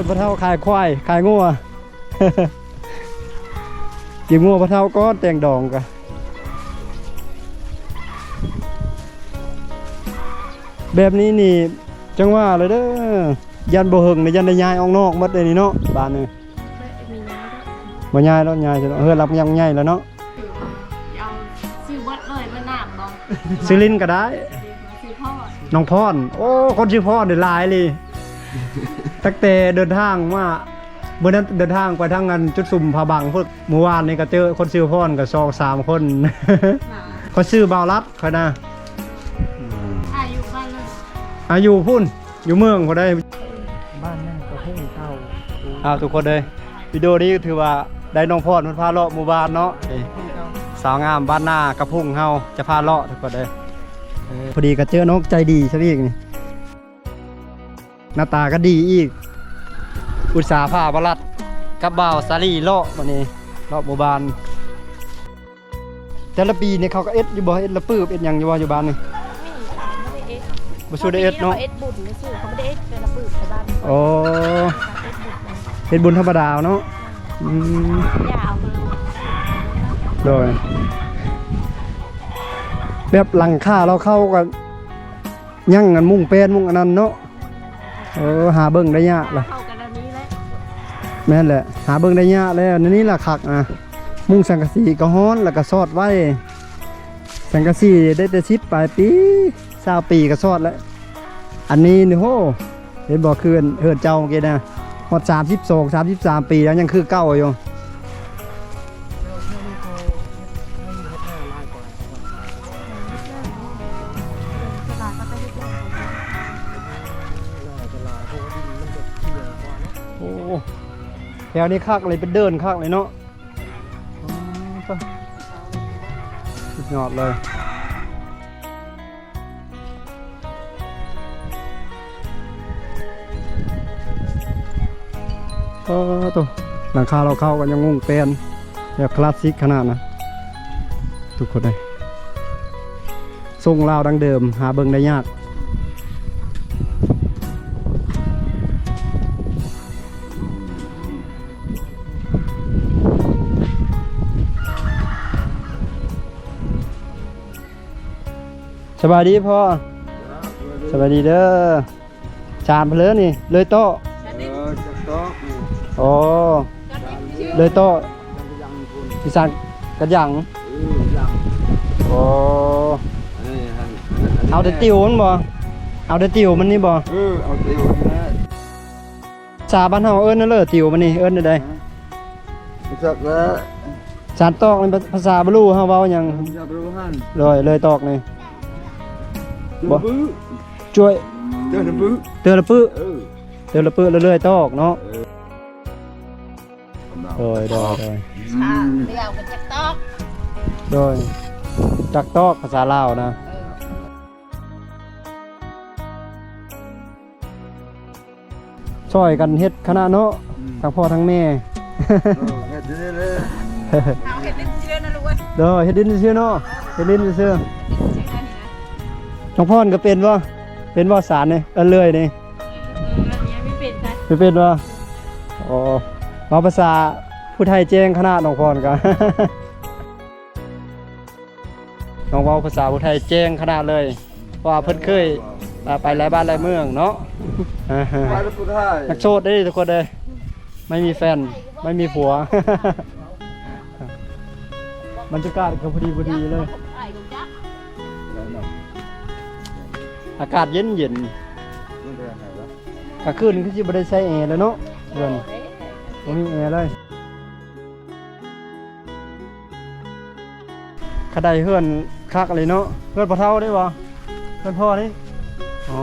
ພໍ່ເຖົ້າຂາຍຄວາຍ ຂາຍງົວ ຢືມງົວພໍ່ເຖົ້າກ່ອນ ແຕ່ງດອງກະ ແບບນີ້ນີ້ ຈັ່ງວ່າເລີຍເດີ ຢ້ານບໍ່ເຫິງນີ້ ຢ້ານໄດ້ຍ້າຍອອກນອກໝົດເດນີ້ເນາະ ບ້ານນີ້ ບໍ່ຍ້າຍດອກ ຍ້າຍເນາະ ເຮືອນລາວຍັງໃຫຍ່ແລ້ວເນາະ ເອົາ ຊື້ເບິດເລີຍ ເບິດນ້ຳບໍ່? ຊື້ຫຼິ້ນກໍໄດ້ ຊື້ພໍ່ ນ້ອງພອນ ໂອ້ ຄົນຊື່ພອນນີ້ຫຼາຍອີ່ຫຼີ ຕັ້ງແຕ່ເດີນທາງມາ ມື້ນັ້ນເດີນທາງໄປທາງອັນຈຸດສຸມຜາບັງພຸ້ນ ມື້ວານນີ້ກໍເຈີຄົນຊື່ພອນກໍສອງສາມຄົນ ຂ້ອຍຊື່ບ່າວລັດຂ້ອຍນະ ອາ ຢູ່ບ້ານນັ້ນ ອາ ຢູ່ພຸ້ນ ຢູ່ເມືອງພຸ້ນໃດ໋ ບ້ານນັ້ນກະພຸ້ນເກົ່າ ອ້າວ ທຸກຄົນເອີຍ ວິດີໂອນີ້ຖືວ່າໄດ້ນ້ອງພອນເພິ່ນພາເລາະໝູ່ບ້ານເນາະ ນີ້ ສາວງາມບ້ານນາກະພຸ້ງເຮົາຈະພາເລາະທຸກຄົນເອີຍ ເອີ ພໍດີກະເຈີນ້ອງໃຈດີຊະອີກນີ້ ໜ້າຕາກະດີອີກ ອຸດສາພາບ່າວລັດກັບບ່າວສາລີເລາະ ບາດນີ້ເລາະໝູ່ບ້ານ ແຕ່ລະປີນີ້ເຂົາກະເຮັດຢູ່ບໍ່ ເຮັດລະປຶບເຮັດຫຍັງຢູ່ບໍ່ ຢູ່ບ້ານນີ້ ມີບໍ່ໄດ້ເຮັດ ບໍ່ສູ່ໄດ້ເຮັດເນາະ ເຮັດບຸນຊື່ ເຂົາບໍ່ໄດ້ເຮັດແຕ່ລະປຶບໃນບ້ານ ອໍ ເຮັດບຸນນະ ເຮັດບຸນທຳມະດາເນາະ ອືມ ຢ່າເອົາມາ ໂດຍ ແບບຫຼັງຄາລາວເຂົ້າກະຍັງອັນມຸງແປ້ນມຸງອັນນັ້ນເນາະ ເອີ ຫາເບິ່ງໄດ້ຍາກລະ ເຂົ້າກັນອັນນີ້ແຫຼະ ແມ່ນແຫຼະ ຫາເບິ່ງໄດ້ຍາກແລ້ວ ອັນນີ້ລະຄັກນະ ມຸງສັງກະສີກະຮ້ອນ ລະກະຊອດໄວ້ ສັງກະສີໄດ້ແຕ່ສິບປາຍປີ ຊາວປີກະຊອດແລ້ວ ອັນນີ້ນີ້ ໂຫ ເຫັນບໍ່ ຄືເຮືອນເຈົ້າເມື່ອກີ້ນະ ຮອດສາມສິບສອງ ສາມສິບສາມປີແລ້ວ ຍັງຄືເກົ່າຢູ່. ໂອ້ ແຖວນີ້ຄັກເລີຍ ເປັນເດີ່ນຄັກເລີຍເນາະ. ອໍ ສຸດຍອດເລີຍ. ເອີ ໂຕ ຫຼັງຄາລາວເຂົ້າກະຍັງມຸງແປ້ນ ແບບຄລາສສິກຂະໜາດນະ ທຸກຄົນເອີຍ. ຊົງລາວດັ້ງເດີມ ຫາເບິ່ງໄດ້ຍາກ. ສະບາຍດີພໍ່ ສະບາຍດີເດີ. ສານເພິ່ນເລີຍນີ້ ເລີຍເຕາະ ເອີ ຈັກຕອກນີ້ ອໍ ເລີຍເຕາະ ອີສານກະຫຍັງ ເອີ ຫຍັງ ອໍ ເອົາແຕ່ຕິວມັນບໍ່ ເອົາແຕ່ຕິວມັນນີ້ບໍ່ ເອີ ເອົາຕິວນີ້ແຫຼະ. ພາສາບ້ານເຮົາເອີ້ນແນວເລີ ຕິວມັນນີ້ເອີ້ນແນວໃດ? ບໍ່ຈັກແລ້ວ ສານຕອກນີ້ພາສາບະລູເຮົາເວົ້າຫຍັງ? ພາສາບະລູຫັ້ນ ໂດຍ ເລີຍຕອກນີ້ ເຕີລະປຶ ຈ້ວຍ ເຕີລະປຶ ເຕີລະປຶ ເອີ ເຕີລະປຶ ເລີຍຕອກເນາະ ເອີ ໂດຍ ໂດຍ ໂດຍ ອືມ ເຫຼືອວກັນຈັກຕອກ ໂດຍ ຈັກຕອກພາສາລາວນະ ເອີ ຊ່ອຍກັນເຮັດຄະນະເນາະ ອືມ ທັງພໍ່ທັງແມ່ ເອີ ເຮັດຢູ່ນີ້ເລີຍ ເຮົາເຮັດດິນຊື່ນະລູກເອີຍ ໂດຍ ເຮັດດິນຊື່ເນາະ ເຮັດດິນຊື່ ເຮັດດິນຊື່ນະ ນ້ອງພອນກະເປັນບໍ່ ເປັນບໍ່ສານນີ້ ເອີ ເລີຍນີ້ ເອີ ອັນນີ້ຍັງບໍ່ເປັນ ບໍ່ເປັນບໍ່ ອໍ ເວົ້າພາສາຜູ້ໄທແຈ້ງຂະໜາດ ນ້ອງພອນກະ ນ້ອງເວົ້າພາສາຜູ້ໄທແຈ້ງຂະໜາດເລີຍ ເພາະວ່າເພິ່ນເຄີຍ ອ່າ ໄປຫຼາຍບ້ານຫຼາຍເມືອງເນາະ ໄປແລ້ວຜູ້ໄທ ນັກໂສດເດ້ທຸກຄົນເດ້ ໄມ່ມີແຟນ ໄມ່ມີຜົວ ບັນຍາກາດກະພໍດີພໍດີເລີຍ ອາກາດເຢັນໆ ກາງຄືນຄືຊິບໍ່ໄດ້ໃຊ້ແອແລ້ວເນາະ ເຮືອນ ບໍ່ມີແອເລີຍ. ຄັນໄດ້ເຮືອນຄັກອີ່ຫຼີເນາະ ເຮືອນພໍ່ເຖົ້າເດ້ບໍ່ ເຮືອນພໍ່ນີ້ ອໍ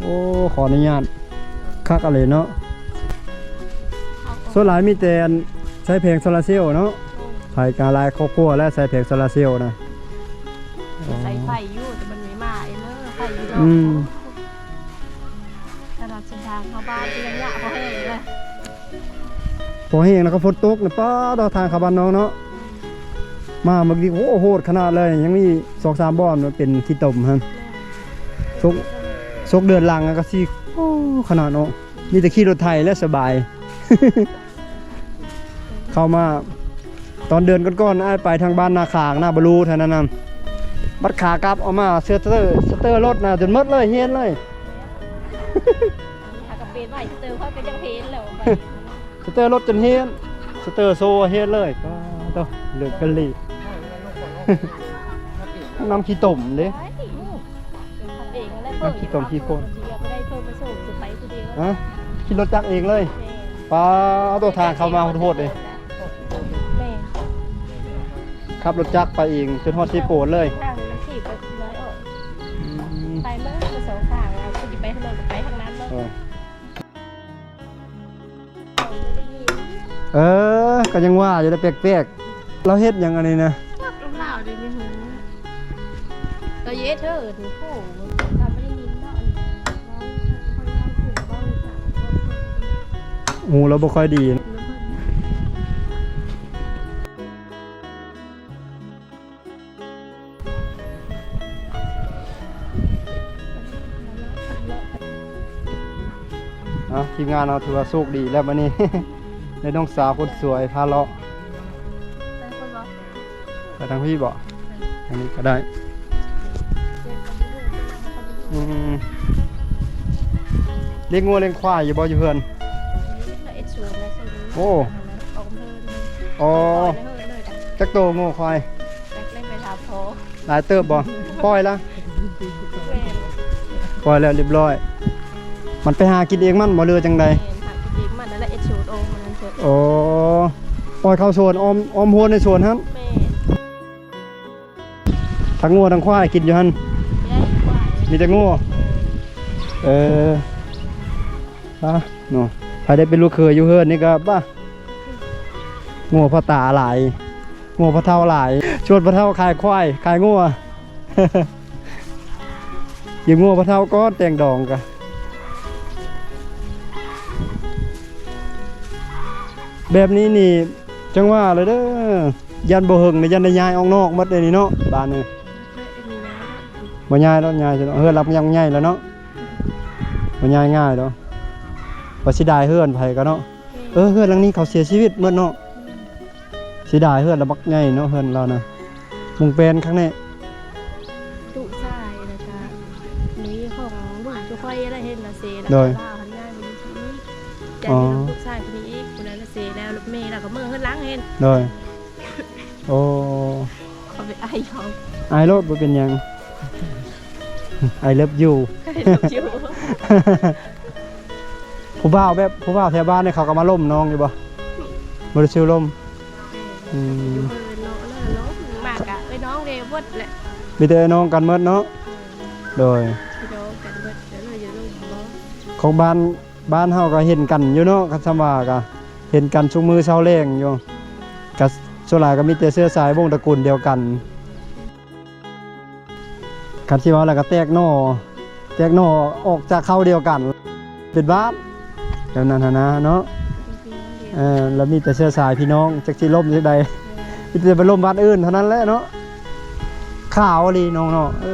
ໂອ້ ຂໍອະນຸຍາດ ຄັກອີ່ຫຼີເນາະ ສ່ວນຫຼາຍມີແຕ່ອັນໃຊ້ແຜງໂຊລາເຊວເນາະ ໃຜກະຫຼາຍຄອບຄົວແລ້ວໃຊ້ແຜງໂຊລາເຊວນະ ໃຊ້ໄຟຢູ່ ແຕ່ມັນມີມາເອງເດີ ໄຟຢູ່ດອກ ອືມ ຂະໜາດເສັ້ນທາງເຂົ້າບ້ານກະຍັງຍາກພໍແຮງເລີຍ. ພໍແຮງແລ້ວກະຝົນຕົກນະ ປາດ ທາງເຂົ້າບ້ານນ້ອງເນາະ ມາເມື່ອກີ້ ໂອ້ ໂຫດຂະໜາດເລີຍ ຍັງມີສອງສາມບ່ອນມັນເປັນຂີ້ຕົມຫັ້ນ ສົກ ສົກເດືອນຫຼັງກະຊິ ໂອ້ ຂະໜາດເນາະ ມີແຕ່ຂີ່ລົດໄຖແຫຼະສະບາຍ. ເຂົ້າມາຕອນເດືອນກ່ອນໆ ອ້າຍໄປທາງບ້ານນາຄາງ ນາບາລູ ແຖວນັ້ນນະ ບັດຂາກັບອອກມາ ສະເຕີ ສະເຕີລົດນະຈົນໝົດເລີຍ ເຮນເລີຍ. ຫາກະເປັນໄວ້ ສະເຕີຂ້ອຍກໍຍັງເຮນແລ້ວໄປ ສະເຕີລົດຈົນເຮນ ສະເຕີໂຊເຮນເລີຍ. ປ້າໂທ້ ເຫຼືອກະລີ ນ້ຳຂີ້ຕົມເດ້ ໄດ້ ອືມ ເຮົາເອງແຫຼະ ນ້ຳຂີ້ຕົມຂີ້ຄົນ ຮະ ຂີ່ລົດຈັກເອງເລີຍ. ແມ່ນ ປ້າໂທ້ ທາງເຂົ້າມາໂຫດໆເດ້. ແມ່ນ ຂັບລົດຈັກໄປເອງຈົນຮອດເຊໂປນເລີຍ. ທາງມັນຖີບໄປເລີຍ ອືມ ໄປມາສອງທາງ ເອົາ ຊິໄປທາງນັ້ນກໍໄປທາງນັ້ນເນາະ. ເອີ ເອີ ກໍຍັງວ່າຢູ່ ແປກໆ ລາວເຮັດຫຍັງອັນນີ້ນະ? ລາວເດ ມີຫູ ລາວເຮັດເທີ ໂອ້ ລາວບໍ່ໄດ້ຍິນເນາະ ອັນ ເວົ້າ ເວົ້າ ເວົ້າ ຫູລາວບໍ່ຄ່ອຍດີ. ເອົາ ທີມງານເຮົາຖືວ່າໂຊກດີແລ້ວບັດນີ້ ໄດ້ນ້ອງສາວຄົນສວຍພາເລາະ. ໄປທາງພີ້ບໍ? ທາງນີ້ກໍໄດ້. ອືມ ລ້ຽງງົວລ້ຽງຄວາຍຢູ່ບໍ່ ຢູ່ເຮືອນ? ໂອ້ ອໍ ຈັກໂຕງົວຄວາຍ? ຈັກເລີຍໄປຖາມພໍ່. ຫຼາຍເຕີບບໍ່? ປ່ອຍລະ? ແມ່ນ ປ່ອຍແລ້ວຮຽບຮ້ອຍ. ມັນໄປຫາກິນເອງມັນບໍ່ ຫຼືວ່າຈັ່ງໃດ? ແມ່ນ ຫາກິນເອງມັນນັ້ນແຫຼະ ເອັດໂຊດອອກມານັ້ນເທີ. ໂອ້ ປ່ອຍເຂົ້າສວນ ອ້ອມ ອ້ອມຮົ້ວໃນສວນຫັ້ນ. ແມ່ນ ທັງງົວທັງຄວາຍກິນຢູ່ຫັ້ນ. ມີແຕ່ຄວາຍ ມີແຕ່ງົວ. ເອີ ອ່ະ ເນາະ ໃຜໄດ້ເປັນລູກເຂີຍຢູ່ເຮືອນນີ້ກໍ ປ້າ ງົວພໍ່ຕາຫຼາຍ ງົວພໍ່ເຖົ້າຫຼາຍ ຊວນພໍ່ເຖົ້າຂາຍຄວາຍ ຂາຍງົວ ຢືມງົວພໍ່ເຖົ້າກ່ອນ ແຕ່ງດອງກະ ແບບນີ້ນີ້ ຈັ່ງວ່າແຫຼະເດີ ຢ້ານບໍ່ເຫິງນີ້ ຢ້ານໄດ້ຍ້າຍອອກນອກໝົດເດ້ນີ້ເນາະ ບ້ານນີ້. ບໍ່ຍ້າຍດອກ ຍ້າຍ ເຮືອນຫຼັງຍັງໃຫຍ່ແລ້ວເນາະ ບໍ່ຍ້າຍງ່າຍດອກ. ວ່າເສຍດາຍເຮືອນໃຜກະເນາະ. ເອີ ເຮືອນຫຼັງນີ້ເຂົາເສຍຊີວິດໝົດເນາະ. ເສຍດາຍເຮືອນລະບັກໃຫຍ່ເນາະ ເຮືອນລາວນະ ມຸງແປນຄັກແນ່. ລູກຊາຍ ແລ້ວກະມີຂອງລູກຈຸຂ້ອຍລະເຫັນລະເສ ແລ້ວ ໂດຍ ລາວຫັ້ນຍ້າຍມາຢູ່ທີ່ນີ້ ຍ້າຍມາຢູ່ນຳລູກຊາຍຄົນນີ້ອີກ ຜູ້ນັ້ນລະເສແລ້ວ ແມ່ລາວກະເມືອເຮືອນຫຼັງເຫັນ. ໂດຍ ໂອ້ ຂໍໄປອາຍເຂົາ ອາຍໂລດ ບໍ່ເປັນຫຍັງ. I love you I love you. ຜູ້ບ່າວແບບ ຜູ້ບ່າວແຖວບ້ານນີ້ເຂົາກໍມາລົມນ້ອງຢູ່ບໍ່? ບໍ່ໄດ້ຊື່ລົມ. ອືມ ຢູ່ເພິ່ນເນາະ ເລີ້ລົມ ມາກະເອີ້ຍນ້ອງເດ້ເບິດແຫຼະ ມີແຕ່ເອື້ອຍນ້ອງກັນເໝິດເນາະ. ໂດຍ ພີ່ນ້ອງກັນເບິດ ເລີ້ຢູ່ລົມບໍ່? ຂອງບ້ານ ບ້ານເຮົາກໍເຫັນກັນຢູ່ເນາະ ຄັນສ່ຳວ່າກໍເຫັນກັນຊຸມື້ເຊົ້າແລງຢູ່ ກໍສ່ວນຫຼາຍກໍມີແຕ່ເຊື້ອສາຍວົງຕະກູນດຽວກັນ. ຄັນຊິເວົ້າແລ້ວກໍແຕກໜໍ່ ແຕກໜໍ່ອອກຈາກເຄົ້າດຽວກັນ ເປັນບ້ານແບບນັ້ນຫັ້ນນະເນາະ. ເອີ ແລ້ວມີແຕ່ເຊື້ອສາຍພີ່ນ້ອງ ຈັກຊິລົມຈັ່ງໃດ ມີແຕ່ໄປລົມບ້ານອື່ນເທົ່ານັ້ນແຫຼະເນາະ. ຂາວອີ່ຫຼີນ້ອງເນາະ ເອີ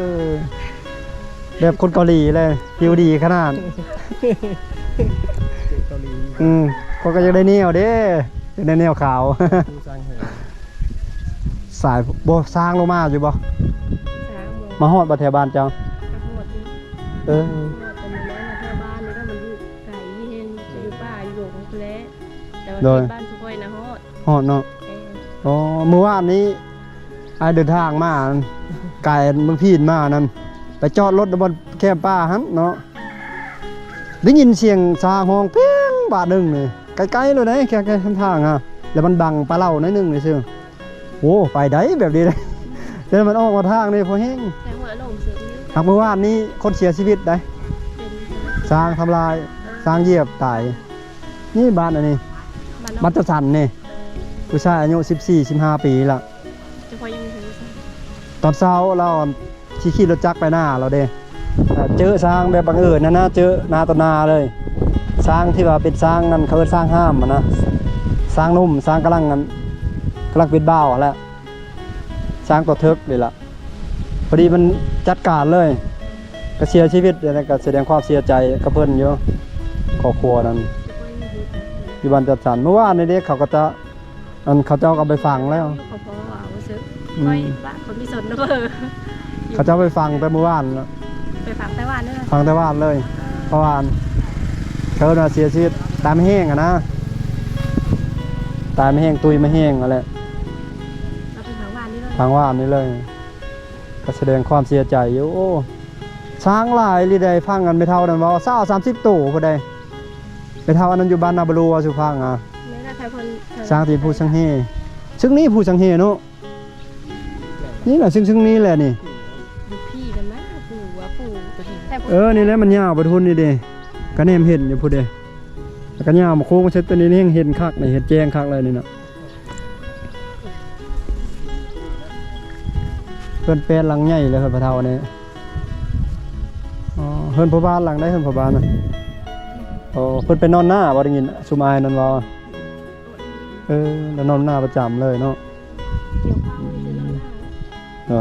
ແບບຄົນເກົາຫຼີເລີຍ ຜິວດີຂະໜາດ. ເກົາຫຼີ ອືມ ຂ້ອຍກໍຢາກໄດ້ແນວເດ້ ຢາກໄດ້ແນວຂາວ. ສາຍບໍ່ ຊ້າງລົງມາຢູ່ບໍ່? ຊ້າງບໍ່ ມາຮອດບໍ່ແຖວບ້ານເຈົ້າ? ກໍຮອດຢູ່ ເອີ ຮອດ ແຕ່ມັນມາແຖວບ້ານນີ້ ມັນຢູ່ໄກແຮງ ຢູ່ປ່າຢູ່ດົງພຸ້ນແຫຼະ ແຕ່ວ່າ ໂດຍ ເຂດບ້ານຊຸຂ້ອຍນະຮອດ ຮອດເນາະ. ເອີ ອໍ ມື້ວານນີ້ອ້າຍເດີນທາງມາ ກາຍເມືອງພີນມານັ້ນ ໄປຈອດລົດຢູ່ບ່ອນແຄມປ່າຫັ້ນເນາະ ໄດ້ຍິນສຽງຊ້າງຮ້ອງເພງບາດໜຶ່ງນີ້ ໄກໆໂລດເດ້ ແຄມທາງຫັ້ນ ແລ້ວມັນບັງປາເຫຼົ່າໜ້ອຍໜຶ່ງຊື່ໆ. ໂອ້ ໄປໄດ້ແບບນີ້ເດ້ ແຕ່ມັນອອກມາທາງນີ້ພໍແຮງ. ແຕ່ຫົວລົງຊື່ ຫາກມື້ວານນີ້ຄົນເສຍຊີວິດໄດ໋ ເປັນ ຊ້າງທຳລາຍ ເອີ ຊ້າງຢຽບຕາຍ. ນີ້ບ້ານອັນນີ້ ບ້ານນອກ ບ້ານຈັດສັນນີ້ ເອີ ຜູ້ຊາຍອາຍຸສິບສີ່ ສິບຫ້າປີລະ. ເຈົ້າພໍ່ຢູ່ໃສ? ຕອນເຊົ້າລາວຊິຂີ່ລົດຈັກໄປນາລາວເດ້ ເຈີຊ້າງແບບບັງເອີນຫັ້ນນະ ເຈີໜ້າຕໍ່ໜ້າເລີຍ. ຊ້າງທີ່ວ່າເປັນຊ້າງນັ້ນ ເຂົາເອີ້ນຊ້າງຫ້າມຫັ້ນນະ ຊ້າງໜຸ່ມ ຊ້າງກຳລັງ ກຳລັງເປັນບ່າວຫັ້ນແຫຼະ ຊ້າງຕົວເຖິກນີ້ລະ. ພໍດີມັນຈັດການເລີຍ ກໍເສຍຊີວິດ ແລ້ວກໍສະແດງຄວາມເສຍໃຈກັບເພິ່ນຢູ່ ຄອບຄົວນັ້ນ ຢູ່ບ້ານຈັດສັນ. ເມື່ອວານນີ້ເດ້ ເຂົາກໍຈະ ອັນເຂົາເຈົ້າກໍໄປຝັງແລ້ວ ເຂົາບໍ່ວ່າບໍ່ເຊີ ອືມ ຂ້ອຍວ່າເຂົາມີສົນເນາະ ເຂົາເຈົ້າໄປຝັງແຕ່ມື້ວານນະ ໄປຝັງແຕ່ວານເລີຍ ຝັງແຕ່ວານເລີຍ ເອີ ເພາະວ່າເຂົາເອີ້ນວ່າເສຍຊີວິດຕາຍມະແຮງຫັ້ນນະ ຕາຍມະແຮງ ຕຸ້ຍມະແຮງຫັ້ນແຫຼະ ເອົາໄປຝັງວານນີ້ເລີຍ ຝັງວານນີ້ເລີຍ ກໍສະແດງຄວາມເສຍໃຈຢູ່. ໂອ້ ຊ້າງຫຼາຍອີ່ຫຼີໃດ໋ ຟັງອັນແມ່ເຖົ້ານັ້ນເວົ້າ ຊາວສາມສິບໂຕພຸ້ນໃດ໋ ແມ່ເຖົ້າອັນນັ້ນຢູ່ບ້ານນາບາລູວ່າສູ່ຟັງອະ ແມ່ນແຫຼະ ໄທເພິ່ນ ຊ້າງຕີນພູສັງເຮ ຊຶກນີ້ພູສັງເຮເນາະ ນີ້ລະຊຶກ ຊຶກນີ້ແຫຼະນີ້ ຢູ່ພີ້ກັນນະ ປູວ່າປູໄທເພິ່ນ ເອີ ນີ້ແຫຼະມັນຍາວໄປພຸ້ນນີ້ເດ້ ກະແນມເຫັນຢູ່ພຸ້ນເດ້ ແລ້ວກະຍາວມາໂຄ້ງເສັດຕົວນີ້ ນີ້ເຫັນຄັກນີ້ ເຫັນແຈ້ງຄັກເລີຍນີ້ນະ. ເຮືອນແປດຫຼັງໃຫຍ່ເລີຍ ເຮືອນພໍ່ເຖົ້ານີ້ ອໍ ເຮືອນພໍ່ບ້ານຫຼັງໃດ ເຮືອນພໍ່ບ້ານນະ? ອໍ ເພິ່ນໄປນອນນາບໍ່ ໄດ້ຍິນຊຸມອ້າຍນັ້ນເວົ້າ ເອີ ແລ້ວນອນນາປະຈຳເລີຍເນາະ ກ່ຽວເຂົ້າ ໄດ້ນອນນາ ໂດຍ. ໂອ້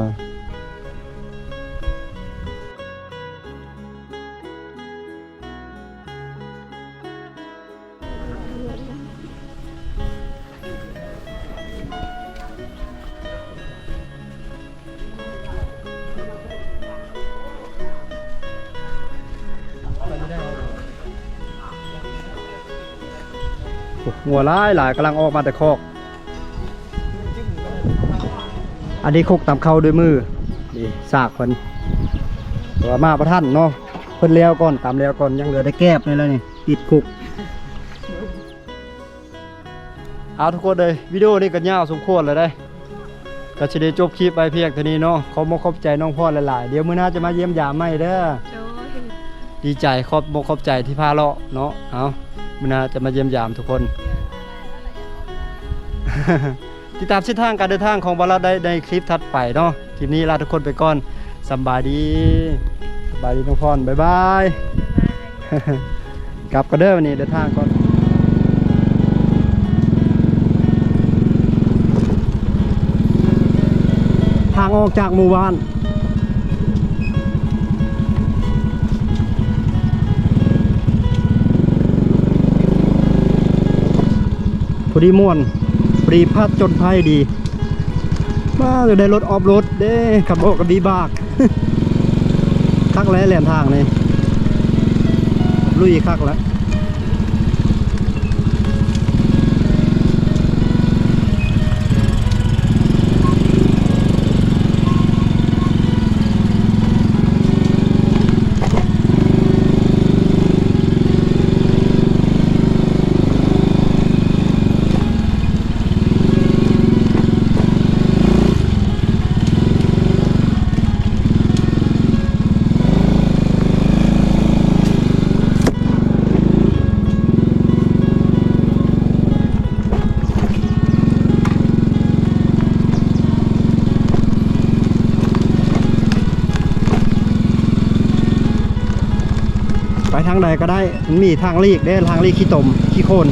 ງົວຫຼາຍໆ ກຳລັງອອກມາແຕ່ຄອກ. ອັນນີ້ຄົກຕຳເຂົ້າດ້ວຍມື ນີ້ສາກເພິ່ນ ແຕ່ວ່າມາບໍ່ທັນເນາະ ເພິ່ນແລ້ວກ່ອນ ຕຳແລ້ວກ່ອນ ຍັງເຫຼືອແຕ່ແກບນີ້ແຫຼະນີ້ ຕິດຄຸກ. ເອົາ ທຸກຄົນເອີຍ ວິດີໂອນີ້ກໍຍາວສົມຄວນແລ້ວເດ້ ກໍຊິໄດ້ຈົບຄລິບໄວ້ພຽງເທົ່ານີ້ເນາະ ຂອບມົກຂອບໃຈນ້ອງພອນຫຼາຍໆ ດຽວມື້ໜ້າຈະມາຢ້ຽມຢາມໃໝ່ເດີ. ໂດຍ ດີໃຈ ຂອບມົກຂອບໃຈທີ່ພາເລາະເນາະ ເອົາ ມື້ໜ້າຈະມາຢ້ຽມຢາມທຸກຄົນ. ຕິດຕາມເສັ້ນທາງການເດີນທາງຂອງບ່າວລັດໄດ້ໃນຄລິບຖັດໄປເນາະ ຄລິບນີ້ລາທຸກຄົນໄປກ່ອນ ສຳບາຍດີ ສຳບາຍດີນ້ອງພອນ ບາຍບາຍ ກັບກ່ອນເດີ ວັນນີ້ເດີນທາງກ່ອນ ທາງອອກຈາກໝູ່ບ້ານ. ພໍດີມ່ວນ ພໍດີຜະຈົນໄພດີ ມາໄດ້ລົດອອຟໂຣດເດ້ ຄັນບໍ່ກໍວິບາກ ຄັກແລ້ວແລ່ນທາງນີ້ ລຸຍຄັກແລ້ວ. ໄປທາງໃດກໍໄດ້ ມັນມີທາງຫຼີກເດ້ ທາງຫຼີກຂີ້ຕົມ ຂີ້ໂຄນ.